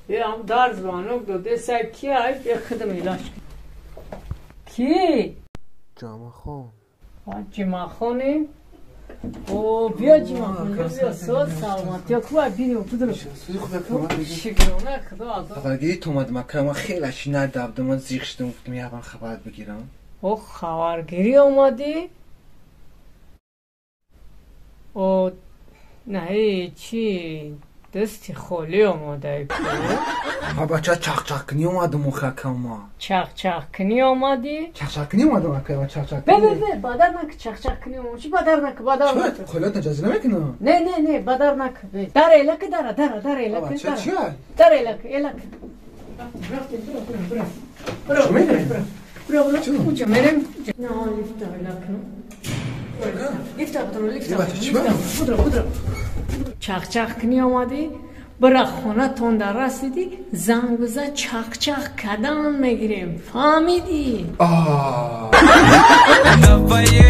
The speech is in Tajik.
Ам дар звонок доде сай ки ай бе хидм илаш. Ки? Ҷамахон. Ҷимахони? О, биё ҷимахон, биё соз саломатия кува бинем будро. Шукрона худо азо. Хабаргирӣ ту омадам ака, ман хеле ши надабдам, ман зиқ шудам, гуфтам якбар хабар бигирам. О, хабаргирӣ омадӣ? О, на чи дасти холӣ омадаи ку? Ҳа бача, чақчақ кунӣ омадам охи ака ма. Чақчақ кунӣ омадӣ? Чақчақ кунӣ омадам ака, ма чақчақ. Бе, бе, бе, бадар нак, чақчақ кунӣ омадӣ. Чи бадар нак, бадар нак. Холиёт наҷазӣ намекунам. Не, не, не, бадар нак. Дар элак, дара, дара, дара элак. Бача, чи ай? Дар элак, элак. Рафтем, биро, биро, биро. Чӣ Биро, биро. Уҷа мерем. На, лифта элак. Лифта будро, лифта. Будро, будро. Чақчақ кунӣ омадӣ? Бира хонатон дар расидӣ, занг биза, чақчақ кадан мегирем. Фаҳмидӣ? Давай.